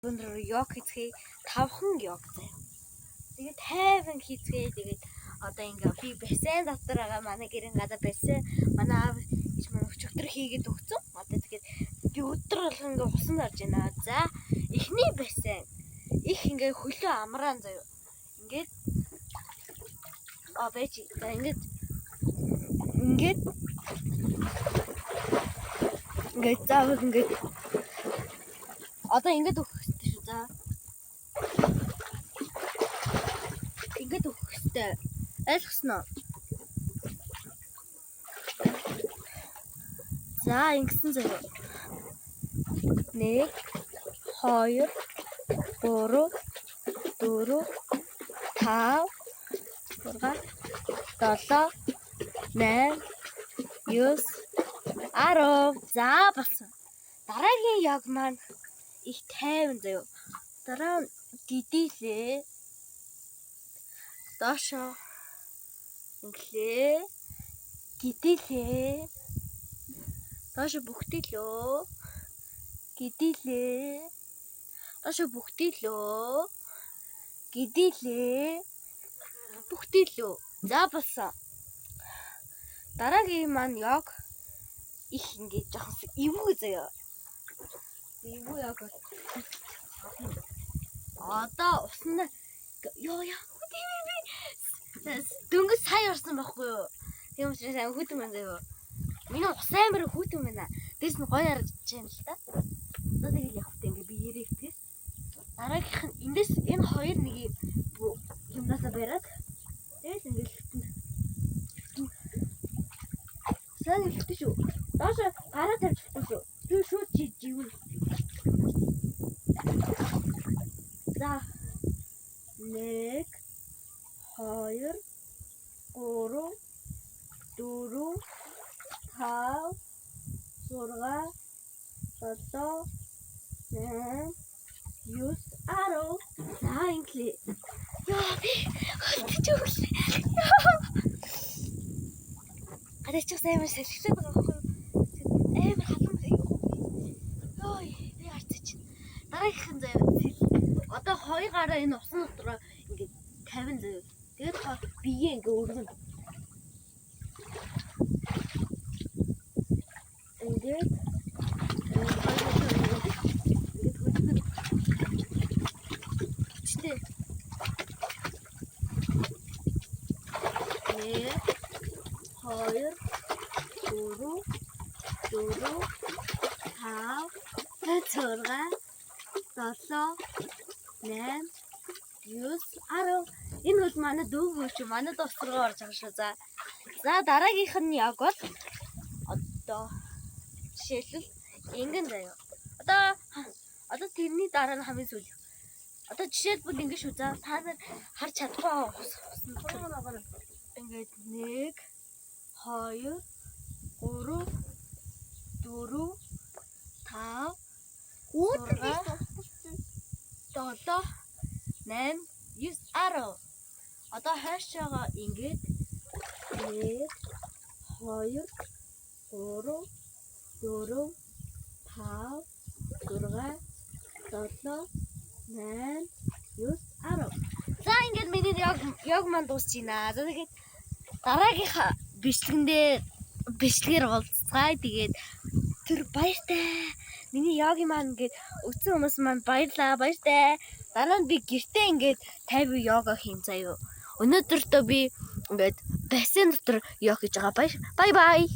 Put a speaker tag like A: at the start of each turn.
A: Өндөр йог хийцгээе. Тавхан йог заяа. Тэгээд тайван хийцгээе. Тэгээд одоо ингээ би бассейн дотор байгаа, манай гэрэн гадаа бассейн манай аав гэж манай өчигдөр хийгээд өгсөн. Одоо тэгээд би өдөр болгон ингээ усанд орж байна. За, эхний бассейн. Их ингээ хөлөө амраан заяа. Ингээд а байж. За, ингээд ингээд ингээд заавал ингээд одоо ингээд өгөх хэрэгтэй шүү. За. Ингээд өгөх хэрэгтэй. Ойлгосноо? За, ингэсэн заяа. 1 2 3 4 5 6 7 8 9 10. За, болсон. Дараагийн яг маань их тайван заяа. Дараа нь гидийлээ. Доошоо инглээ. Гидийлээ. Доошо бүхтэлөө. Гидийлээ. Доошо бүхтэлөө. Гидийлээ. Бүхтэлөө. За, болсон. Дараагийн маань яг их ингээд жоохон эвгүй заяа. Эвгүй яг одоо усанд ёо яа тийм би дөнгөж сая орсон байхгүй юу? Тийм учраас амар хүйтэн байна заяа. Миний ус амар хүйтэн байна. Дээрс нь гоё харагдаж байна л та. Одоо тэгэл явах хэрэгтэй ингээ би ярих. Дараагийнх нь эндээс энэ хоёр нэг юм юмнасаа бариад тэгэл ингээл хэвтэн. Сайн хэлдэг шүү. Доош гараа тавьж болохгүй шүү. Би шууд живэн. За, 1 2 3 4 5 6 7 8 9 10. За, инглээ. Яа, би хөлтөж өглөө. Яа. Гадаа ч бас амар салхилаад байгаа байхгүй юу? Амар халуун ёо, би харцаж чинь. Дараагийнх нь заяа цэл. Одоо хоёр гараа энэ усан дотор ингээд 50 заяа. Тэгээд бие ингээ өргөнө. Ингээд ингээд хөлгөн. Хүчтэй. 1 2 3 4 5 6 7 8 9 10. Энэ бол манай дүү хөл чи манай дус руу орж байгаа шүү. За. За, дараагийнх нь яг бол одоо жишээлбэл ингэн заяа. Одоо тэрний дараа нь хамгийн сүүл. Одоо жишээлбэл ингэ шүү. За, та нар харж чадахгүй ус дотор. Ингээд 1 2 3 4 5 6 7 8 9 10. Одоо хайшаага ингээд 1 2 3 4 5 6 7 8 9 10. За, ингээд миний яг маань дуусчихна. За, тэгээд дараагийнхаа бичлэгэндээ бичлэгээр уулзцгаая. Тэгээд тэр баяртай. Миний йогийн маань ингээд өцсөн хүмүүс маань баярлаа, баяртай. Дараа нь би гэртээ ингээд 50 йога хийн заяа. Өнөөдөртөө би ингээд бассейн дотор йог хийж байгаа. Баяр. Bye bye.